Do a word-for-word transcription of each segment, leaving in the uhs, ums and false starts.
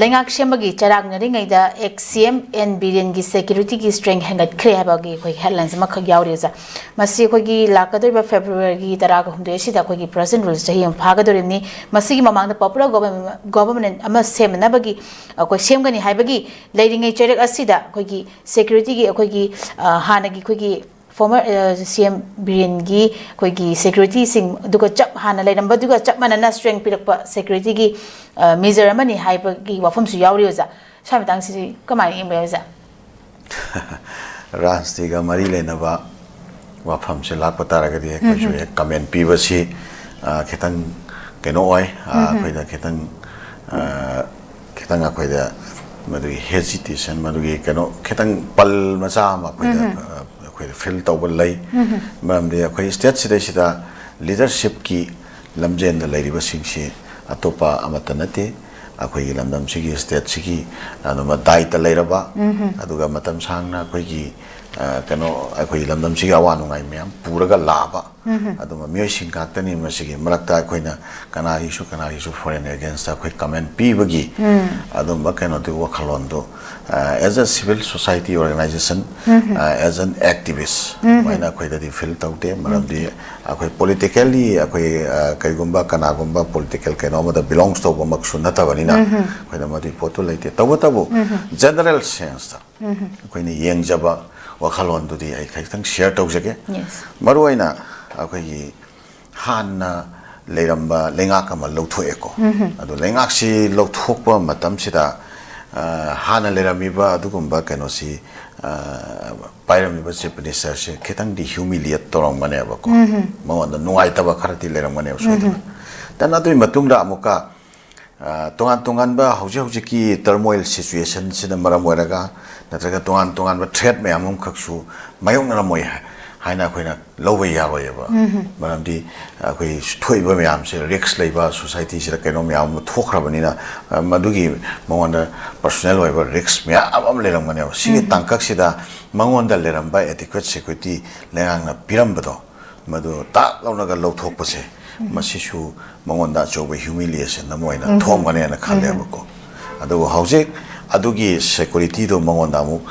ꯂꯩꯉꯥꯛ ꯁꯦꯝꯕꯒꯤ ꯆꯔꯥꯡꯅꯔꯤꯉꯩꯗ ꯑꯦꯛꯁ ꯁꯤ ꯑꯦꯝ ꯑꯦꯟ ꯕꯤꯔꯦꯟꯒꯤ ꯁꯦꯀ꯭ꯌꯨꯔꯤꯇꯤꯒꯤ ꯁ꯭ꯇꯔꯦꯡ ꯍꯦꯟꯒꯠꯈ꯭ꯔꯦ ꯍꯥꯏꯕꯒꯤ ꯑꯩꯈꯣꯏꯒꯤ ꯍꯦꯗꯂꯥꯏꯟꯁ ꯑꯃꯈꯛ ꯌꯥꯎꯔꯤ ꯑꯣꯖꯥ꯫ ꯃꯁꯤ ꯑꯩꯈꯣꯏꯒꯤ ꯂꯥꯛꯀꯗꯧꯔꯤꯕ ꯐꯦꯕ꯭ꯔꯨꯋꯥꯔꯤꯒꯤ ꯇꯔꯥꯒ ꯍꯨꯝꯗꯣꯏ ꯑꯁꯤꯗ ꯑꯩꯈꯣꯏꯒꯤ ꯄ꯭ꯔꯖꯦꯟ ꯔꯨꯜꯁ ꯆꯍꯤ ꯑꯃ ꯐꯥꯒꯗꯧꯔꯤꯕꯅꯤ꯫ ꯃꯁꯤꯒꯤ ꯃꯃꯥꯡꯗ ꯄꯣꯄꯨꯂꯔ ꯒꯣꯚꯔꯟꯃꯦꯟ ꯑꯃ ꯁꯦꯝꯅꯅꯕꯒꯤ ꯑꯩꯈꯣꯏ ꯁꯦꯝꯒꯅꯤ ꯍꯥꯏꯕꯒꯤ ꯂꯩꯔꯤꯉꯩ ꯆꯩꯔꯛ ꯑꯁꯤꯗ ꯑꯩꯈꯣꯏꯒꯤ ꯁꯦꯀ꯭ꯌꯨꯔꯤꯇꯤꯒꯤ ꯑꯩꯈꯣꯏꯒꯤ ꯍꯥꯟꯅꯒꯤ ꯑꯩꯈꯣꯏꯒꯤ ꯐꯣꯔꯃꯔ ꯁꯤ ꯑꯦꯝ ꯕꯤꯔꯦꯟꯒꯤ ꯑꯩꯈꯣꯏꯒꯤ ꯁꯦꯀ꯭ꯌꯨꯔꯤꯇꯤꯁꯤꯡ ꯑꯗꯨꯒ ꯆꯞ ꯍꯥꯟꯅ ꯂꯩꯔꯝꯕꯗꯨꯒ ꯆꯞ ꯃꯥꯟꯅꯅ ꯁ꯭ꯇꯔꯦꯡ ꯄꯤꯔꯛꯄ ꯁꯦꯀ꯭ꯌꯨꯔꯤꯇꯤꯒꯤ ꯃꯤꯖꯔ ꯑꯃꯅꯤ ꯍꯥꯏꯕꯒꯤ ꯋꯥꯐꯝꯁꯨ ꯌꯥꯎꯔꯤ ꯑꯣꯖꯥ꯫ ꯁ꯭ꯋꯥꯏ ꯃꯇꯥꯡꯁꯤꯗꯤ ꯀꯃꯥꯏꯅ ꯌꯦꯡꯕ ꯌꯥꯏ ꯑꯣꯖꯥ? ꯔꯥꯖꯅꯤꯇꯤꯒ ꯃꯔꯤ ꯂꯩꯅꯕ ꯋꯥꯐꯝꯁꯦ ꯂꯥꯛꯄ ꯇꯥꯔꯒꯗꯤ ꯑꯩꯈꯣꯏꯁꯨ ꯍꯦꯛ ꯀꯃꯦꯟ ꯄꯤꯕꯁꯤ ꯈꯤꯇꯪ ꯀꯩꯅꯣ ꯑꯣꯏ꯫ ꯑꯩꯈꯣꯏꯗ ꯈꯤꯇꯪ ꯈꯤꯇꯪ ꯑꯩꯈꯣꯏꯗ ꯃꯗꯨꯒꯤ ꯍꯦꯖꯤꯇꯦꯁꯟ, ꯃꯗꯨꯒꯤ ꯀꯩꯅꯣ ꯈꯤꯇꯪ ꯄꯜ ꯃꯆꯥ ꯑꯃ ꯑꯩꯈꯣꯏꯗ ꯑꯩꯈꯣꯏꯗ ꯐꯤꯜ ꯇꯧꯕ ꯂꯩ꯫ ꯃꯔꯝꯗꯤ ꯑꯩꯈꯣꯏ ꯁ꯭ꯇꯦꯠ ꯁꯤꯗꯩꯁꯤꯗ ꯂꯤꯗꯔꯁꯤꯞꯀꯤ ꯂꯝꯖꯦꯟꯗ ꯂꯩꯔꯤꯕꯁꯤꯡꯁꯤ ꯑꯇꯣꯞꯄ ꯑꯃꯠꯇ ꯅꯠꯇꯦ, ꯑꯩꯈꯣꯏꯒꯤ ꯂꯝꯗꯝꯁꯤꯒꯤ, ꯁ꯭ꯇꯦꯠꯁꯤꯒꯤ ꯑꯗꯨꯝꯕ ꯗꯥꯏꯇ ꯂꯩꯔꯕ, ꯑꯗꯨꯒ ꯃꯇꯝ ꯁꯥꯡꯅ ꯑꯩꯈꯣꯏꯒꯤ ꯀꯩꯅꯣ ꯑꯩꯈꯣꯏꯒꯤ ꯂꯝꯗꯝꯁꯤꯒꯤ ꯑꯋꯥ ꯅꯨꯡꯉꯥꯏ ꯃꯌꯥꯝ ꯄꯨꯔꯒ ꯂꯥꯛꯑꯕ ꯑꯗꯨꯝꯕ ꯃꯤꯑꯣꯏꯁꯤꯡ ꯉꯥꯛꯇꯅꯤ꯫ ꯃꯁꯤꯒꯤ ꯃꯔꯛꯇ ꯑꯩꯈꯣꯏꯅ ꯀꯅꯥꯒꯤꯁꯨ ꯀꯅꯥꯒꯤꯁꯨ ꯐꯣꯔꯦꯟ ꯑꯦꯒꯦꯟꯁꯇ ꯑꯩꯈꯣꯏ ꯀꯃꯦꯟ ꯄꯤꯕꯒꯤ ꯑꯗꯨꯝꯕ ꯀꯩꯅꯣꯗꯨ ꯋꯥꯈꯜꯂꯣꯟꯗꯨ as a civil society organization, as an activist ꯑꯗꯨꯃꯥꯏꯅ ꯑꯩꯈꯣꯏꯗꯗꯤ ꯐꯤꯜ ꯇꯧꯗꯦ꯫ ꯃꯔꯝꯗꯤ ꯑꯩꯈꯣꯏ ꯄꯣꯂꯤꯇꯤꯀꯦꯜꯂꯤ ꯑꯩꯈꯣꯏ ꯀꯩꯒꯨꯝꯕ ꯀꯅꯥꯒꯨꯝꯕ ꯄꯣꯂꯤꯇꯤꯀꯦꯜ ꯀꯩꯅꯣ ꯑꯃꯗ ꯕꯤꯂꯣꯡꯁ ꯇꯧꯕꯃꯛꯁꯨ ꯅꯠꯇꯕꯅꯤꯅ ꯑꯩꯈꯣꯏꯗ ꯃꯗꯨꯒꯤ ꯄꯣꯠꯇꯨ ꯂꯩꯇꯦ꯫ ꯇꯧꯕꯇꯕꯨ ꯖꯦꯅꯔꯦꯜ ꯁꯦꯟꯁꯇ ꯑꯩꯈꯣꯏꯅ ꯌꯦꯡꯖꯕ ꯋꯥꯈꯜꯂꯣꯟꯗꯨꯗꯤ ꯑꯩ ꯈꯤꯇꯪ ꯁꯤꯌꯔ ꯇꯧꯖꯒꯦ꯫ Yes. ꯃꯔꯨꯑꯣꯏꯅ ꯑꯩꯈꯣꯏꯒꯤ ꯍꯥꯟꯅ ꯂꯩꯔꯝꯕ ꯂꯩꯉꯥꯛ ꯑꯃ ꯂꯧꯊꯣꯛꯑꯦꯀꯣ꯫ ꯑꯗꯣ ꯂꯩꯉꯥꯛꯁꯤ ꯂꯧꯊꯣꯛꯄ ꯃꯇꯝꯁꯤꯗ ꯍꯥꯟꯅ ꯂꯩꯔꯝꯃꯤꯕ ꯑꯗꯨꯒꯨꯝꯕ ꯀꯩꯅꯣꯁꯤ ꯄꯥꯏꯔꯝꯃꯤꯕ ꯆꯤꯐ ꯃꯤꯅꯤꯁꯇꯔꯁꯦ ꯈꯤꯇꯪꯗꯤ ꯍ꯭ꯌꯨꯃꯤꯂꯤꯌꯦꯠ ꯇꯧꯔꯝꯒꯅꯦꯕꯀꯣ꯫ ꯃꯉꯣꯟꯗ ꯅꯨꯡꯉꯥꯏꯇꯕ ꯈꯔꯗꯤ ꯂꯩꯔꯝꯒꯅꯦꯕ ꯁꯣꯏꯗꯅ꯫ ꯇꯟ ꯑꯗꯨꯒꯤ ꯃꯇꯨꯡꯗ ꯑꯃꯨꯛꯀ ꯇꯣꯉꯥꯟ ꯇꯣꯉꯥꯟꯕ ꯍꯧꯖꯤꯛ ꯍꯧꯖꯤꯛꯀꯤ ꯇꯔꯃꯣꯏꯜ ꯁꯤꯆꯨꯋꯦꯁꯟꯁꯤꯅ ꯃꯔꯝ ꯑꯣꯏꯔꯒ ꯅꯠꯇ꯭ꯔꯒ ꯇꯣꯉꯥꯟ ꯇꯣꯉꯥꯟꯕ ꯊ꯭ꯔꯦꯠ ꯃꯌꯥꯝ ꯑꯃꯈꯛꯁꯨ ꯃꯥꯌꯣꯛꯅꯔꯝꯃꯣꯏ ꯍꯥꯏꯅ ꯑꯩꯈꯣꯏꯅ ꯂꯧꯕ ꯌꯥꯔꯣꯏꯑꯕ꯫ ꯃꯔꯝꯗꯤ ꯑꯩꯈꯣꯏ ꯊꯣꯛꯏꯕ ꯃꯌꯥꯝꯁꯦ ꯔꯤꯛꯁ ꯂꯩꯕ ꯁꯣꯁꯥꯏꯇꯤꯁꯤꯗ ꯀꯩꯅꯣ ꯃꯌꯥꯝ ꯑꯃ ꯊꯣꯛꯈ꯭ꯔꯕꯅꯤꯅ ꯃꯗꯨꯒꯤ ꯃꯉꯣꯟꯗ ꯄꯔꯁꯣꯅꯦꯜ ꯑꯣꯏꯕ ꯔꯤꯛꯁ ꯃꯌꯥꯝ ꯑꯃ ꯂꯩꯔꯝꯒꯅꯦꯕ꯫ ꯁꯤꯒꯤ ꯇꯥꯡꯀꯛꯁꯤꯗ ꯃꯉꯣꯟꯗ ꯂꯩꯔꯝꯕ ꯑꯦꯗꯤꯀ꯭ꯋꯦꯠ ꯁꯦꯀ꯭ꯌꯨꯔꯤꯇꯤ ꯂꯩꯉꯥꯛꯅ ꯄꯤꯔꯝꯕꯗꯣ ꯃꯗꯨ ꯇꯥꯛ ꯂꯧꯅꯒ ꯂꯧꯊꯣꯛꯄꯁꯦ ꯃꯁꯤꯁꯨ ꯃꯉꯣꯟꯗ ꯑꯆꯧꯕ ꯍ꯭ꯌꯨꯃꯤꯂꯤꯌꯦꯁꯟ ꯑꯃ ꯑꯣꯏꯅ ꯊꯣꯛꯑꯝꯒꯅꯦꯅ ꯈꯜꯂꯦꯕꯀꯣ꯫ ꯑꯗꯨꯕꯨ ꯍꯧꯖꯤꯛ ꯑꯗꯨꯒꯤ ꯁꯦꯀ꯭ꯌꯨꯔꯤꯇꯤꯗꯣ ꯃꯉꯣꯟꯗ ꯑꯃꯨꯛ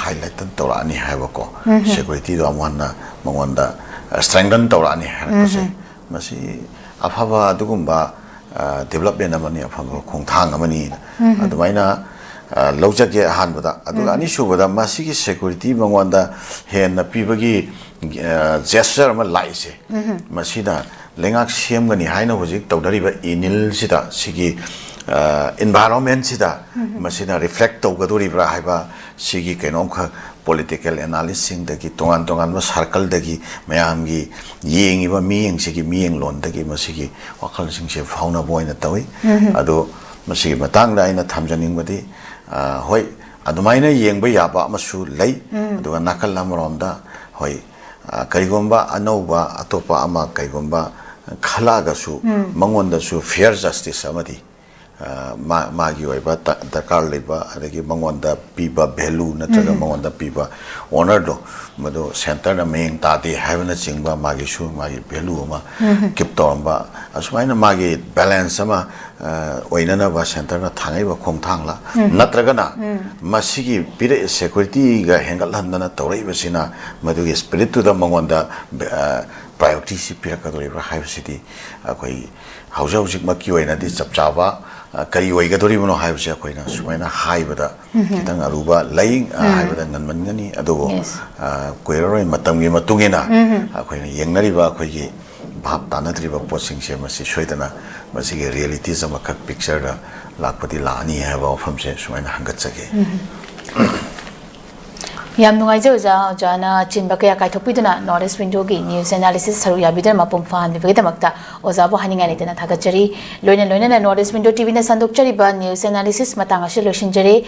ꯍꯥꯏꯂꯥꯏꯇꯟ ꯇꯧꯔꯛꯑꯅꯤ ꯍꯥꯏꯕꯀꯣ, ꯁꯦꯀ꯭ꯌꯨꯔꯤꯇꯤꯗꯣ ꯑꯃꯨꯛ ꯍꯟꯅ ꯃꯉꯣꯟꯗ ꯁ꯭ꯇ꯭ꯔꯦꯡꯊꯟ ꯇꯧꯔꯛꯑꯅꯤ ꯍꯥꯏꯔꯛꯄꯁꯦ, ꯃꯁꯤ ꯑꯐꯕ ꯑꯗꯨꯒꯨꯝꯕ ꯗꯤꯕꯂꯞꯃꯦꯟ ꯑꯃꯅꯤ, ꯑꯐꯕ ꯈꯣꯡꯊꯥꯡ ꯑꯃꯅꯤꯅ ꯑꯗꯨꯃꯥꯏꯅ ꯂꯧꯖꯒꯦ ꯑꯍꯥꯟꯕꯗ꯫ ꯑꯗꯨꯒ ꯑꯅꯤꯁꯨꯕꯗ, ꯃꯁꯤꯒꯤ ꯁꯦꯀ꯭ꯌꯨꯔꯤꯇꯤ ꯃꯉꯣꯟꯗ ꯍꯦꯟꯅ ꯄꯤꯕꯒꯤ ꯖꯦꯁꯆꯔ ꯑꯃ ꯂꯥꯛꯏꯁꯦ, ꯃꯁꯤꯅ ꯂꯩꯉꯥꯛ ꯁꯦꯝꯒꯅꯤ ꯍꯥꯏꯅ ꯍꯧꯖꯤꯛ ꯇꯧꯅꯔꯤꯕ ꯏꯅꯤꯜꯁꯤꯗ, ꯁꯤꯒꯤ ꯏꯟꯚꯥꯏꯔꯣꯟꯃꯦꯟꯁꯤꯗ ꯃꯁꯤꯅ ꯔꯤꯐ꯭ꯂꯦꯛ ꯇꯧꯒꯗꯣꯔꯤꯕ꯭ꯔꯥ ꯍꯥꯏꯕ, ꯁꯤꯒꯤ ꯀꯩꯅꯣꯝꯈꯛ ꯄꯣꯂꯤꯇꯤꯀꯦꯜ ꯑꯦꯅꯥꯂꯤꯁꯁꯤꯡꯗꯒꯤ, ꯇꯣꯉꯥꯟ ꯇꯣꯉꯥꯟꯕ ꯁꯥꯔꯀꯜꯗꯒꯤ ꯃꯌꯥꯝꯒꯤ ꯌꯦꯡꯉꯤꯕ ꯃꯤꯠꯌꯦꯡꯁꯤꯒꯤ ꯃꯤꯠꯌꯦꯡꯂꯣꯟꯗꯒꯤ ꯃꯁꯤꯒꯤ ꯋꯥꯈꯜꯁꯤꯡꯁꯦ ꯐꯥꯎꯅꯕ ꯑꯣꯏꯅ ꯇꯧꯏ꯫ ꯑꯗꯣ ꯃꯁꯤꯒꯤ ꯃꯇꯥꯡꯗ ꯑꯩꯅ ꯊꯝꯖꯅꯤꯡꯕꯗꯤ, ꯍꯣꯏ, ꯑꯗꯨꯃꯥꯏꯅ ꯌꯦꯡꯕ ꯌꯥꯕ ꯑꯃꯁꯨ ꯂꯩ꯫ ꯑꯗꯨꯒ ꯅꯥꯀꯜ ꯑꯃꯔꯣꯝꯗ, ꯍꯣꯏ, ꯀꯔꯤꯒꯨꯝꯕ ꯑꯅꯧꯕ ꯑꯇꯣꯞꯄ ꯑꯃ ꯀꯔꯤꯒꯨꯝꯕ ꯈꯜꯂꯛꯑꯒꯁꯨ, ꯃꯉꯣꯟꯗꯁꯨ ꯐꯤꯌꯔ ꯖꯁꯇꯤꯁ ꯑꯃꯗꯤ ꯃꯥꯒꯤ ꯑꯣꯏꯕ ꯗꯔꯀꯥꯔ ꯂꯩꯕ, ꯑꯗꯒꯤ ꯃꯉꯣꯟꯗ ꯄꯤꯕ ꯚꯦꯂꯨ ꯅꯠꯇ꯭ꯔꯒ ꯃꯉꯣꯟꯗ ꯄꯤꯕ ꯑꯣꯅꯔꯗꯣ, ꯃꯗꯨ ꯁꯦꯟꯇꯔꯅ ꯃꯌꯦꯡ ꯇꯥꯗꯦ ꯍꯥꯏꯕꯅꯆꯤꯡꯕ ꯃꯥꯒꯤꯁꯨ ꯃꯥꯒꯤ ꯚꯦꯂꯨ ꯑꯃ ꯀꯤꯞ ꯇꯧꯔꯝꯕ, ꯑꯁꯨꯃꯥꯏꯅ ꯃꯥꯒꯤ ꯕꯦꯂꯦꯟꯁ ꯑꯃ ꯑꯣꯏꯅꯅꯕ ꯁꯦꯟꯇꯔꯅ ꯊꯥꯡꯉꯛꯏꯕ ꯈꯣꯡꯊꯥꯡꯂ, ꯅꯠꯇ꯭ꯔꯒꯅ ꯃꯁꯤꯒꯤ ꯄꯤꯔꯛꯏ ꯁꯦꯀ꯭ꯌꯨꯔꯤꯇꯤꯒ ꯍꯦꯟꯒꯠꯍꯟꯗꯅ ꯇꯧꯔꯛꯏꯕꯁꯤꯅ ꯃꯗꯨꯒꯤ ꯁ꯭ꯄꯤꯔꯤꯠꯇꯨꯗ ꯃꯉꯣꯟꯗ ꯄ꯭ꯔꯥꯏꯌꯣꯔꯤꯇꯤꯁꯤ ꯄꯤꯔꯛꯀꯗꯧꯔꯤꯕ꯭ꯔꯥ ꯍꯥꯏꯕꯁꯤꯗꯤ ꯑꯩꯈꯣꯏ ꯍꯧꯖꯤꯛ ꯍꯧꯖꯤꯛꯃꯛꯀꯤ ꯑꯣꯏꯅꯗꯤ ꯆꯞ ꯆꯥꯕ ꯀꯔꯤ ꯑꯣꯏꯒꯗꯧꯔꯤꯕꯅꯣ ꯍꯥꯏꯕꯁꯦ ꯑꯩꯈꯣꯏꯅ ꯁꯨꯃꯥꯏꯅ ꯍꯥꯏꯕꯗ ꯈꯤꯇꯪ ꯑꯔꯨꯕ ꯂꯩ ꯍꯥꯏꯕꯗ ꯉꯟꯃꯟꯒꯅꯤ꯫ ꯑꯗꯨꯕꯨ ꯀꯨꯏꯔꯔꯣꯏ, ꯃꯇꯝꯒꯤ ꯃꯇꯨꯡ ꯏꯟꯅ ꯑꯩꯈꯣꯏꯅ ꯌꯦꯡꯅꯔꯤꯕ ꯑꯩꯈꯣꯏꯒꯤ ꯚꯥꯞ ꯇꯥꯅꯗ꯭ꯔꯤꯕ ꯄꯣꯠꯁꯤꯡꯁꯦ ꯃꯁꯤ ꯁꯣꯏꯗꯅ ꯃꯁꯤꯒꯤ ꯔꯤꯌꯦꯂꯤꯇꯤꯁ ꯑꯃꯈꯛ ꯄꯤꯛꯆꯔꯗ ꯂꯥꯛꯄꯗꯤ ꯂꯥꯛꯑꯅꯤ ꯍꯥꯏꯕ ꯋꯥꯐꯝꯁꯦ ꯁꯨꯃꯥꯏꯅ ꯍꯪꯒꯠꯆꯒꯦ꯫ ꯌꯥꯝ ꯅꯨꯡꯉꯥꯏꯖꯩ ꯑꯣꯖꯥ, ꯑꯣꯖꯥꯅ ꯆꯤꯟꯕ ꯀꯌꯥ ꯀꯥꯏꯊꯣꯛꯄꯤꯗꯨꯅ ꯅꯣꯔꯠ ꯏꯁ ꯋꯤꯟꯗꯣꯒꯤ ꯅ꯭ꯌꯨꯁ ꯑꯦꯅꯥꯂꯤꯁꯤꯁ ꯁꯔꯨꯛ ꯌꯥꯕꯤꯗꯨꯅ ꯃꯄꯨꯡ ꯐꯥꯍꯟꯕꯤꯕꯒꯤꯗꯃꯛꯇ ꯑꯣꯖꯥꯕꯨ ꯍꯥꯏꯅꯤꯡꯉꯥꯏ ꯂꯩꯇꯅ ꯊꯥꯒꯠꯆꯔꯤ꯫ ꯂꯣꯏꯅ ꯂꯣꯏꯅꯅ ꯅꯣꯔꯠ ꯏꯁ ꯋꯤꯟꯗꯣ ꯇꯤꯚꯤꯅ ꯁꯟꯗꯣꯛꯆꯔꯤꯕ ꯅ꯭ꯌꯨꯁ ꯑꯦꯅꯥꯂꯤꯁꯤꯁ ꯃꯇꯥꯡ ꯑꯁꯤ ꯂꯣꯏꯁꯤꯟꯖꯔꯦ꯫